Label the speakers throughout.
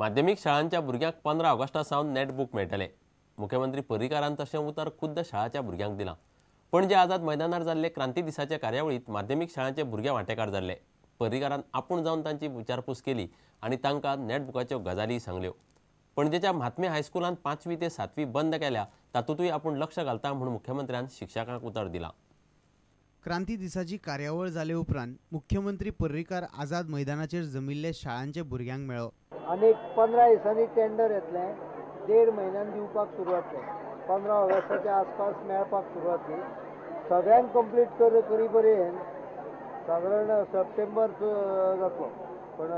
Speaker 1: माध्यमीक शाळांच्या भुरग्यांक 15 ऑगस्टा सावन नॅटबूक मेळटले. मुख्यमंत्री पर्रीकारान तशें उतर खुद्द शाळाच्या भुरग्यांक दिलां. पणजे आझाद मैदानार जाल्ले क्रांती दिसाच्या कार्यावळींत माध्यमीक शाळांचे भुरगे वांटेकार जाल्ले. पर्रीकारान आपूण जावन तांची विचारपूस केली आनी तांकां नॅटबुकाच्यो गजाली सांगल्यो. पणजेच्या महात्मे हायस्कुलांत 5वी ते 7वी बंद केल्या तातूंतय आपूण लक्ष घालता म्हूण मुख्यमंत्र्यान शिक्षकांक उतर दिलां.
Speaker 2: क्रांती दिसाची कार्यावळ जाले उपरांत मुख्यमंत्री पर्रीकार आझाद मैदानाचेर जमिल्ले शाळांचे भुरग्यांक मेळ्ळो.
Speaker 3: आनी 15 दिसांनी टेंडर येतलें, 1.5 म्हयन्यान दिवपाक सुरवात जातली, 15 ऑगस्टाच्या आसपास मेळपाक सुरवात जातली. सगळ्यांक कंप्लीट करी पर्यंत सादारण सप्टेंबर जातलो. पण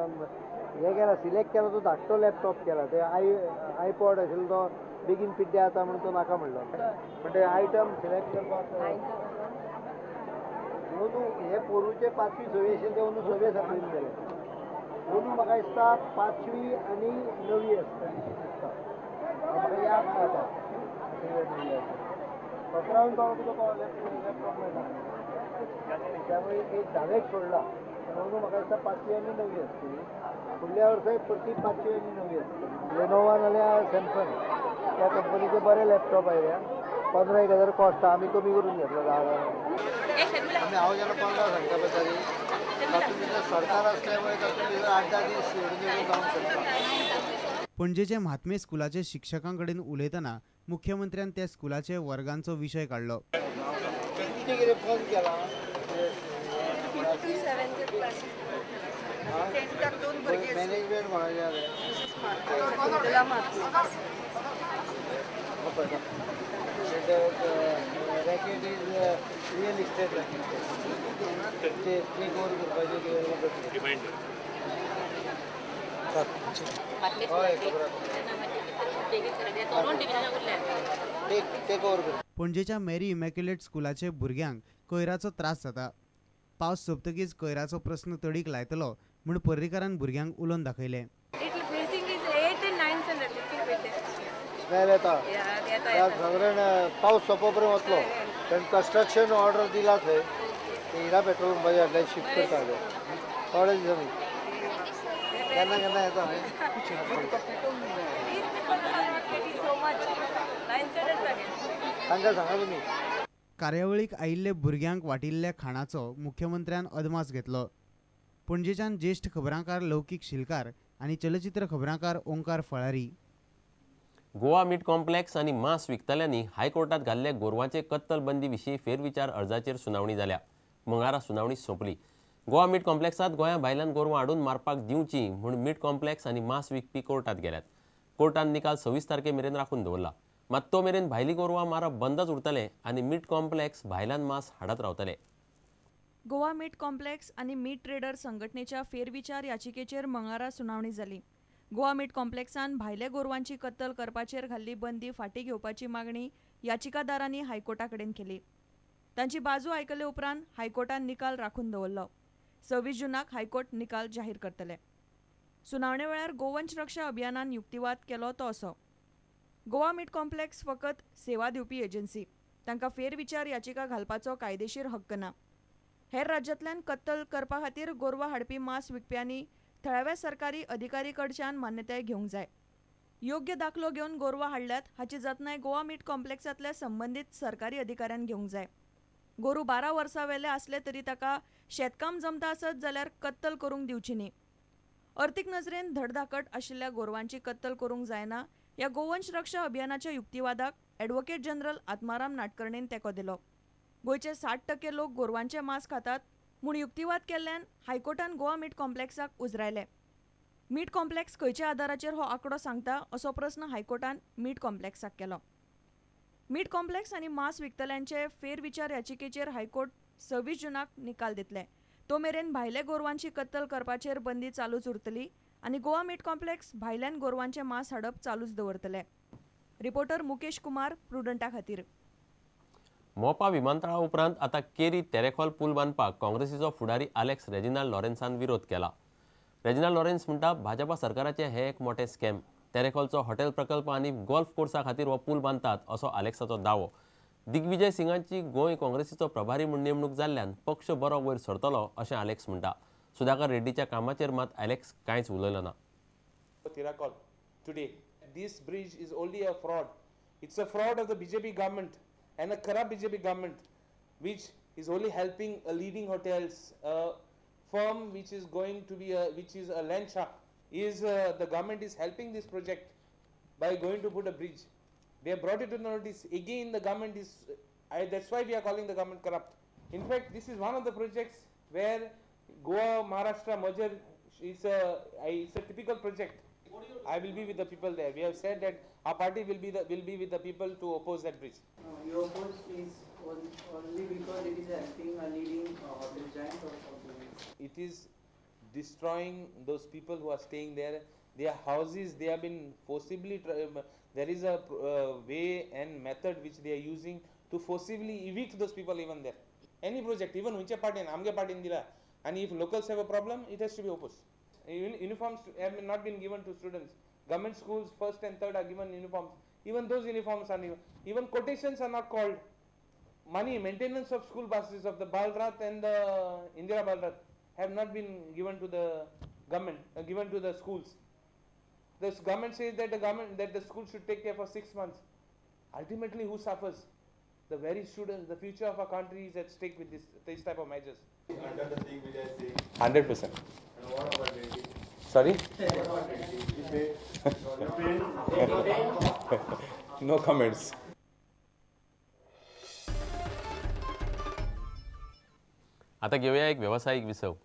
Speaker 3: हे केला सिलेक्ट केला तो धाकटो लॅपटॉप केला, ते आयपॉड आशिल्लो तो बेगीन पिड्ड्यार जाता म्हणून तो नाका म्हणलो. पण ते आयटम सिलेक्ट करपाक अंदू हे पोरूचे 5वी 6वी आशिल्ले ते अंदू 6वे 7वीन गेले. अंदू म्हाका दिसता 5वी आनी 9वी आसता दिसता, म्हाका याद ना आतां. 17 तुका लॅपटॉप मेळटा, त्यामुळे एक 10वेक सोडला. अंदू म्हाका दिसता 5वी आनी 9वी आसतली, फुडल्या वर्साय परती 5वी आनी 9वी आसतली. लेनोवा नाल्यार सॅमसंग त्या कंपनीचे बरे लॅपटॉप आयल्या. 15-1 हजार कॉस्ट आमी कमी करून घेतला 10 हजार. आमी हांव जेन्ना 15 सांगता पळय तरी तातूंत भितर सरकार असल्यामुळे तातूंत भितर 8-10 दीस हेडून जावंक शकता.
Speaker 2: पणजेचे महात्मे स्कुलाचे शिक्षकां कडेन उलयतना मुख्यमंत्र्यान त्या स्कुलाचे वर्गांचो विशय काडलो.
Speaker 3: कितें कितें बंद केलां मॅनेजमेंट कोणाचें जालें racket is real estate racket. ते टेक ओवर करपाचें कितें हय खबर टेक ओवर.
Speaker 2: पणजेच्या मेरी इमॅक्युलेट स्कुलाचे भुरग्यांक कोयराचो त्रास जाता. पावस सोंपतकीच कोयराचो प्रस्न तडीक लायतलो म्हूण पर्रीकारान भुरग्यांक उलोवन दाखयलें.
Speaker 3: स्मेल येता सादारण पावस सोंपो पर्यंत वतलो, कारण कन्स्ट्रक्शन ऑर्डर दिला थंय ते हिरा पेट्रोल पंपाच्या फाटल्यान शिफ्ट करताले थोडे दिसांनी. केन्ना केन्ना येता न्ही. तांकां सांगा तुमी.
Speaker 2: कार्यावळीक आयिल्ले भुरग्यांक वाटिल्ल्या खाणाचो मुख्यमंत्र्यान अदमास घेतलो. पणजेच्यान ज्येश्ठ खबरांकार लौकीक शिलकार आनी चलचित्र खबरांकार ओंकार फळारी.
Speaker 1: गोवा मीट कॉम्प्लेक्स आनी मांस विकतल्यांनी हायकोर्टात घाल्ले गोरवांचे कत्तल बंदी विशीं फेरविचार अर्जाचेर सुनावणी जाल्या. मंगळारा सुनावणी सोंपली. गोवा मीट कॉम्प्लेक्सांत गोंया भायल्यान गोरवां हाडून मारपाक दिवची म्हूण मीट कॉम्प्लेक्स आनी मांस विकपी कोर्टात गेल्यात. कोर्टान निकाल 26 तारखे मेरेन राखून दवरला. मात तो मेरेन भायली गोरवां मारप बंदच उरतलें आनी मीट कॉम्प्लेक्स भायल्यान मांस हाडत रावतले.
Speaker 4: गोवा मीट कॉम्प्लेक्स आनी मीट ट्रेडर संघटनेच्या फेरविचार याचिकेचेर मंगळारा सुनावणी जाली. गोवा मीट कॉम्प्लेक्सान भायल्या गोरवांची कत्तल करपाचेर घाल्ली बंदी फाटीं घेवपाची मागणी याचिकादारांनी हायकोर्टा कडेन केली. तांची बाजू आयकले उपरांत हायकोर्टान निकाल राखून दवरलो. 26 जुनाक हायकोर्ट निकाल जाहीर करतले. सुनावणे वेळार गोवंश रक्षा अभियानान युक्तिवाद केलो तो असो: गोवा मीट कॉम्प्लेक्स फकत सेवा दिवपी एजन्सी, तांकां फेरविचार याचिका घालपाचो कायदेशीर हक्क ना. हेर राज्यांतल्यान कत्तल करपा खातीर गोरवां हाडपी मांस विकप्यांनी थळाव्या सरकारी अधिकारी कडच्यान मान्यताय घेवंक जाय. योग्य दाखलो घेवन गोरवां हाडल्यात हाची जतनाय गोवा मीट कॉम्प्लेक्सांतल्या संबंदीत सरकारी अधिकाऱ्यान घेवंक जाय. गोरू 12 वर्सां वेले आसले तरी ताका शेतकाम जमता आसत जाल्यार कत्तल करूंक दिवची न्ही. अर्थीक नजरेन धडधाकट आशिल्ल्या गोरवांची कत्तल करूंक जायना ह्या गोवंश रक्षा अभियानाच्या युक्तिवादाक ॲडव्होकेट जनरल आत्माराम नाटकर्णीन तेंको दिलो. गोंयचे 60% लोक गोरवांचे मांस खातात म्हूण युक्तिवाद केल्ल्यान हायकोर्टान गोवा मीट कॉम्प्लेक्साक उजरायले. मीट कॉम्प्लेक्स खंयच्या आदाराचेर हो आंकडो सांगता असो प्रस्न हायकोर्टान मीट कॉम्प्लेक्साक केलो. मीट कॉम्प्लेक्स आनी मांस विकतल्यांचे फेरविचार याचिकेचेर हायकोर्ट 26 जुनाक निकाल दितले. तो मेरेन भायले गोरवांची कत्तल करपाचेर बंदी चालूच उरतली आनी गोवा मीट कॉम्प्लेक्स भायल्यान गोरवांचे मांस हाडप चालूच दवरतले. रिपोर्टर मुकेश कुमार, प्रुडंटा खातीर.
Speaker 1: मोपा विमानतळा उपरांत आतां केरी तेरेखोल पूल बांदपाक काँग्रेसीचो फुडारी आलेक्स रेजिनाल्ड लॉरेन्सान विरोध केला. रेजिनाल्ड लॉरेन्स म्हणटा भाजपा सरकाराचें हें एक मोठें स्कॅम. तेरेखोलचो हॉटेल प्रकल्प आनी गोल्फ कोर्सा खातीर हो पूल बांदतात असो आलेक्साचो दावो. दिग्विजय सिंगाची गोंय काँग्रेसीचो प्रभारी म्हूण नेमणूक जाल्ल्यान पक्ष बरो वयर सरतलो अशें आलेक्स म्हणटा. सुधाकर रेड्डीच्या कामाचेर मात आलेक्स कांयच उलयलो ना.
Speaker 5: Tiracol today. This bridge is only a fraud. It's a fraud of the BJP government and a corrupt BJP government, which is only helping a leading hotels, a firm which is going to be a, which is a land shark. Is the government is helping this project by going to put a bridge. They have brought it to notice. Again, the government is, that's why we are calling the government corrupt. In fact, this is one of the projects where Goa Maharashtra merger is a typical project. I will be with the people there. We have said that our party will be with the people to oppose that bridge.
Speaker 6: You oppose is only because it is helping a leading hotel giant or something.
Speaker 5: It is destroying those people who are staying there. Their houses, they have been forcibly, there is a way and method which they are using to forcibly evict those people even there. Any project, even which party, amge party indira, and if locals have a problem, it has to be opposed. Uniforms have not been given to students. Government schools, first and third, are given uniforms. Even those uniforms are even, even quotations are not called. Money, maintenance of school buses of the Balrath and the Indira Balrath have not been given to the government, given to the schools. The government says that the school should take care for 6 months. Ultimately, who suffers? The very students. The future of our country is at stake with this type of measures.
Speaker 7: Under the thing which I say.
Speaker 5: 100%.
Speaker 7: And what about rating?
Speaker 5: Sorry?
Speaker 7: What about rating?
Speaker 5: No comments.
Speaker 1: आता घेऊया एक व्यावसायिक विसव.